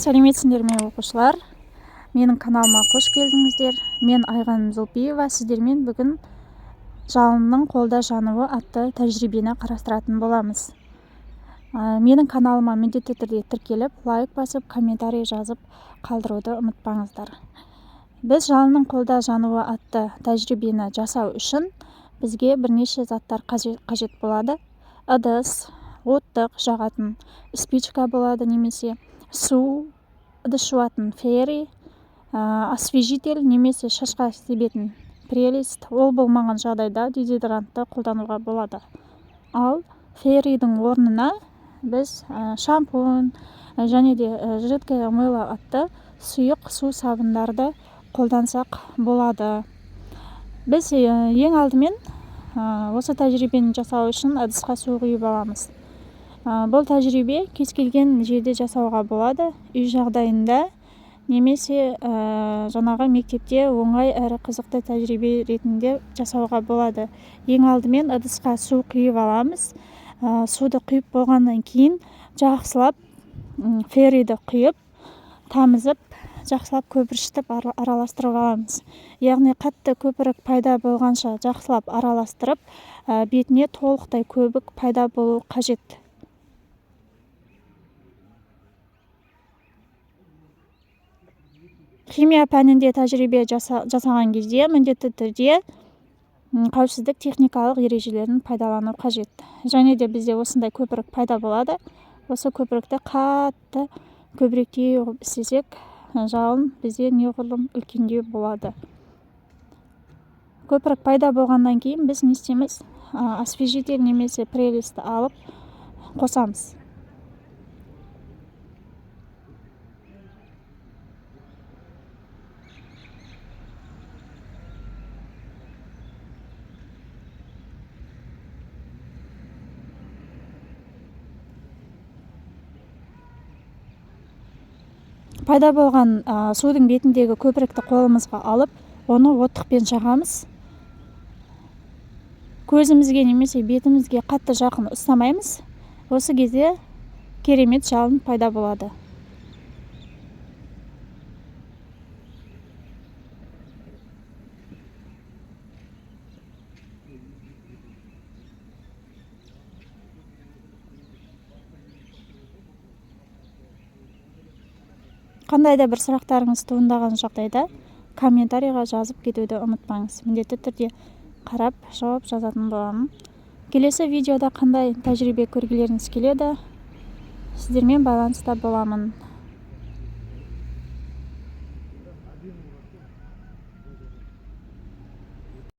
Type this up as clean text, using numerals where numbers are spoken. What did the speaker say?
Сәлеметсіңдер ме, оқушылар? Менің каналыма қош келдіңіздер. Мен Айғаным Зұлпиева, сіздермен бүгін жалынның қолда жануы атты тәжірибені қарастыратын боламыз. Менің каналыма міндетті түрде тіркеліп, лайк басып, комментарий жазып қалдыруды ұмытпаңыздар. Біз жалынның қолда жануы атты тәжірибені жасау үшін бізге бірнеше заттар қажет болады. Ыдыс, оттық жағатын спичка болады, немесе су, ыдыс жуатын Фейри, освежитель немесе шашқа себетін Прелесть. Ол болмаған жағдайда дезодорантты қолдануға болады. Ал Фейридің орнына біз шампунь және де жидкое мыло атты сұйық су сабындарды қолдансақ болады. Біз ең алдымен осы тәжірибені жасау үшін ыдысқа су құйып аламыз. Бұл тәжірибе кез келген жерде жасауға болады, үй жағдайында немесе жаңағы мектепте оңай әрі қызықты тәжірибе ретінде жасауға болады. Ең алдымен ыдысқа су құйып аламыз. Суды құйып болғаннан кейін жақсылап Фейриді құйып, тамызып, жақсылап көпіршітіп араластырып аламыз. Яғни қатты көпірік пайда болғанша жақсылап араластырып, бетіне толықтай көбік пайда болу қажет. Химия пәнінде тәжірибе жасаған кезде міндетті түрде қауіпсіздік техникалық ережелерін пайдалану қажет. Және де бізде осындай көпірік пайда болады. Осы көпірікті қатты көбіректей қылып істесек, жалын бізде неғұрлым үлкендеу болады. Көпірік пайда болғаннан кейін біз не істейміз? Освежитель немесе Прелестті алып қосамыз. Пайда болған судың бетіндегі көпірікті қолымызға алып, оны оттықпен жағамыз. Көзімізге немесе бетімізге қатты жақын ұстамаймыз. Осы кезде керемет жалын пайда болады. Қандай да бір сұрақтарыңыз туындаған жағдайда комментарийға жазып кетуді ұмытпаңыз. Міндетті түрде қарап жауап жазатын боламын. Келесі видеода қандай тәжірибе көргілеріңіз келеді, сіздермен байланыста боламын.